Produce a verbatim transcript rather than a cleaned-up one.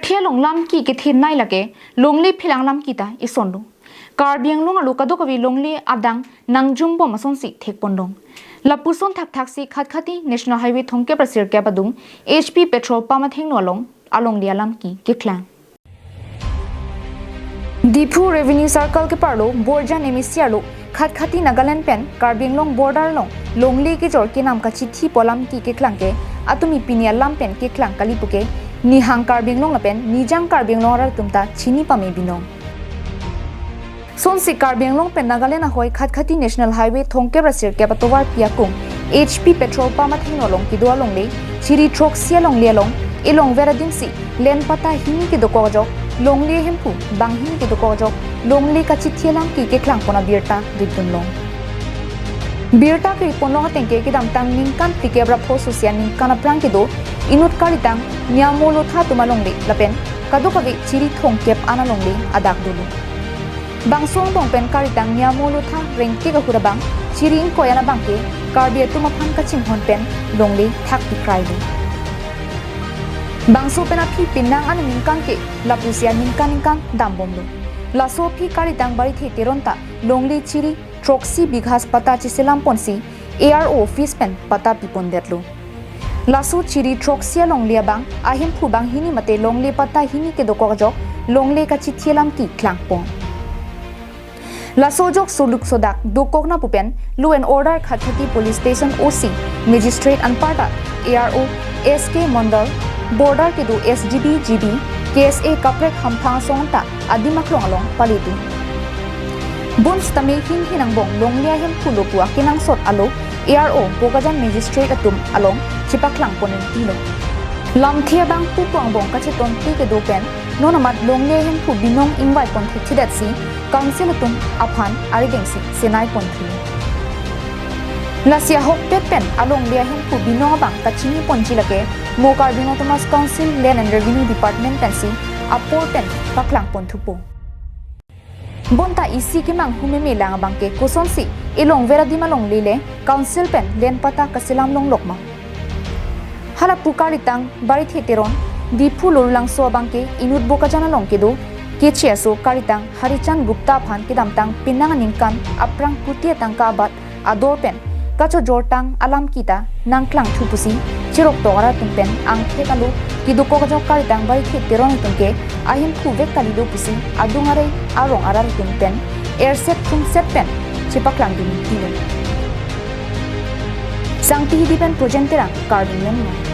Kachethe along lamki kethenei lake longle phelang lamki ta isonlo. Karbi Anglong arlo kadokave longle adang nangjumbom asonsi thekponlong. Lapuson thakthaksi Khatkhati National Highway thomkep ra sirkep adung H P petrol pump athengno along alongle alamki keklang. Diphu Revenue Circle keparlo Borjan M A C arlo Khatkhati Nagaland pen Karbi Anglong border along longle kejor kenam kachethipo alamki keklang ke atumi pini alam pen keklang kali puke nihang Karbi Anglong lapen nijang Karbi Anglong arat atum ta chini pame binong. Sonsi Karbi Anglong pen Nagaland ahoi Khatkhati National Highway thomkep ra sirkep atovarpi akung H P petrol pump athengno along kedo alongle chiri throksi alongle along elongver adimsi len patta hini kedokok ajok longle hemphu banghini kedokok ajok longle kachethi alamki keklangpon abirta ridunlong. Birta keriponlong atengke kedamtang ningkan phlikep ra pho sosia ningkan aphrang kedo inut karitang niamo lotha atum alongle lapen kadokave chiri thomkep an alongle adak dolo. Bangso angbong pen karitang niamo lotha rengtik ahut abang chiri ingkoi an abangke Karbi atum aphan kachinghon pen longle thakpi krailo. Bangso pen aphi penang aningkan ke lapuson ningkan ningkan dambomlo. Laso aphi karitang Barithe Teron ta longle chiri throksi bighas patta cheselamponsi A R O office pen patta pipondetlo. Laso chiri throksi alongle abang ahemphu banghini mate longle patta hini kedokok ajok longle kachethi alamki klangpon. Laso ajok soluk sodak dokok nangpo pen Law and Order Khatkhati Police Station O C Magistrate anparta A R O S K Mondal, border kedo S G B, G B, K S A kaprek hamphang asong ta adim aklong along palitu. Bonsitame hini angbong longle ahemphu lo pu akenangsot alo A R O Bokajan Magistrate atum along chepaklangpon ingtilo. Lamthe abang pupu angbong kachetonte kedo pen non amat longle ahemphu binong ingvaipon thekthedetsi Council atum aphan aridengsi senaiponthu. Lasi ahokpet pen alongle ahemphu binong abang kachiniponji lake mo Karbi Anglong Autonomous Council Land and Revenue Department pensi apor pen paklangponthupo. Bonta isi kemanghu meme lang abangke kosonsi elongver adim alongle le Council pen len patta kaselam longlok ma? Hala pu karitang Barithe Teron Diphu Lurlangso abangke inut Bokajan along kedo keche aso karitang Harichand Gupta aphan kedamtang penang aningkan aphrang kuti atangka abat ador pen kachojortang alamki ta nangklangthu pusi cheroktok arat atum pen angthek alo kedokok ajok karitang Barithe Teron atumke ahemphu vek kalilo pusi adung arei arong arat atum pen erset thumset pen chepaklangdun ingtilo. Sangti Hidi pen Projen Terang, Karbi Anglong.